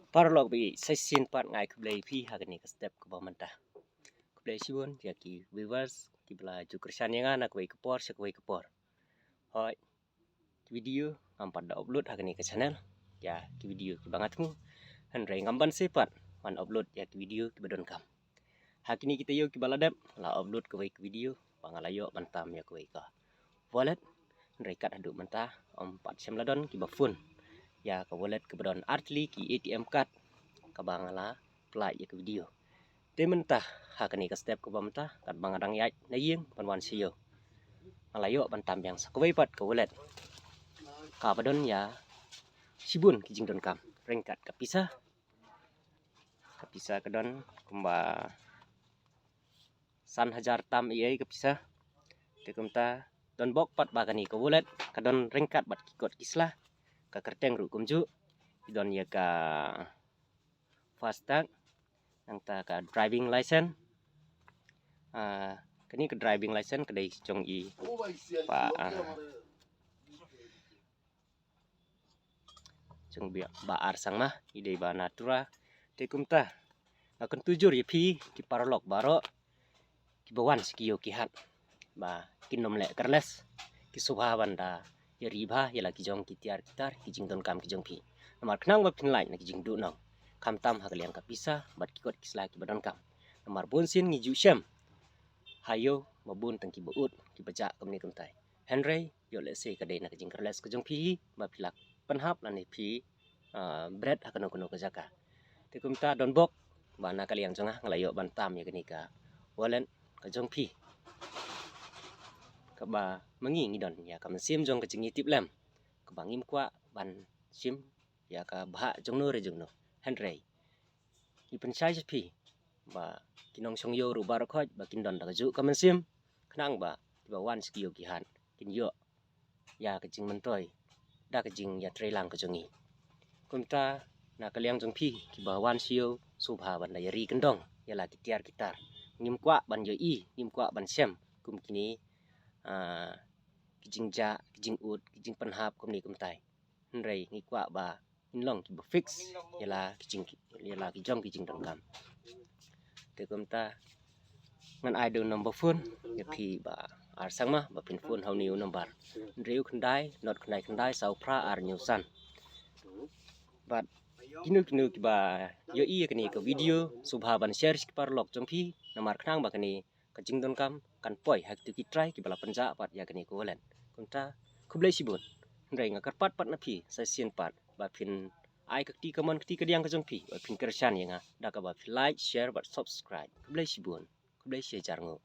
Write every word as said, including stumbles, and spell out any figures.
Paralok ba ïeit, sa shisien pat nga ai khublei ïa phi ha kane ka step kaba mynta. Khublei shibun ïa ki viewers kiba la ju kyrshan ïa nga na kawei ka por sha kawei ka por. Hooid, ki video ngam pat da upload ha kane ka channel ïa ki video kiba nga thmu. Hynrei ngam banse pat ban upload ïa ki video kiba donkam. Ha kine ki taïew kiba la dep la upload kawei ka video ba nga la ïoh ban tam ïa kawei ka wallet. Hynrei kat haduh mynta ym pat shym la don kiba phone ïa ka wallet kaba don artylli ki A T M card kaba nga la pynlait ïa ka video. Te mynta ha kane ka step kaba mynta katba nga dang ïaid na ïing ban wan sha ïew, nga la ïoh ban tam biang sa kawei pat ka wallet kaba don ïa shibun ki jingdonkam ryngkat ka pisa. Ka pisa ka don kumba san hajar tam ei ei ka pisa. Te kumta don bok pat ba kane ka wallet ka don ryngkat bad ki kot ki sla, ka kyrteng ruh kumjuh, ki don ïa ka FASTag, nangta ka driving license. Ah, kane ka driving license ka dei jong i pa, ah, jong i Bah Ar Sangma, i dei ba na Tura. Te kumta nga kyntu jur ïa phi ki paralok baroh kiba wan sha ki ïew ki hat ba kin nym leh careless, ki sngewbha ban da ïa ri bha ïa la ki jong ki tiar ki tar ki jingdonkam ki jong phi. Namar khnang ba phin lait na ki jingduhnong, khamtam ha ka liang ka pisa bad ki kot ki sla kiba donkam. Namar bun sien ngi ju shem ha ïew ba bun tang kiba ud kiba jah kumne kumtai. Hynrei ïoh lehse ka dei na ka jingcareless ka jong phi hi ba phi la pynhap lane phi, ah, bret ha kano kano ka jaka. Te kumta don bok ba na ka liang jong nga nga la ïoh ban tam ïa kane ka wallet ka jong phi, kaba ma ngi ngi don ïa ka mynsiem jong ka jingïatiplem kaba ngim kwah ban shim ïa ka bhah jongno re jongno. Hynrei ngi pynshai sha phi ba ki nongshong ïew ruh baroh khoit ba kin don da kajuh ka mynsiem, khnang ba kiba wan sha ki ïew ki hat kin ïoh ïa ka jingmyntoi da ka jingïatreilang ka jong ngi. Kumta na ka liang jong phi kiba wan sha ïew, sngewbha ban da ïa ri kyndong ïa la ki tiar ki tar. Ngim kwah ban ïohi, ngim kwah ban shem kum kine, ah, ki jingjah, ki jingud, ki jingpynhap kumne kumtai. Hynrei ngi kwah ba ngin long kiba fix ïa la ki jing, ïa la ki jong ki jingdonkam. Te kumta ngan ai da u number phone ïa phi Bah Ar Sangma ba phin phone ha une u number: hynriew khyndai nod khyndai khyndai saw phra ar hynñiew san. Bad kino kino kiba ïohi ïa kane ka video, sngewbha ban share sha ki paralok jong phi, namar khnang ba kane ka jingdonkam kan poi ha kito ki trai kiba la pynjah pat ïa kane ka wallet. Kumta khublei shibun. Hynrei nga kyrpad pat na phi sa shisien pat ba phin ai ka kti kamon kti kadiang ka jong phi ba phin kyrshan ïa nga da kaba phi like, share bad subscribe. Khublei shibun. Khublei shi hajar nguh.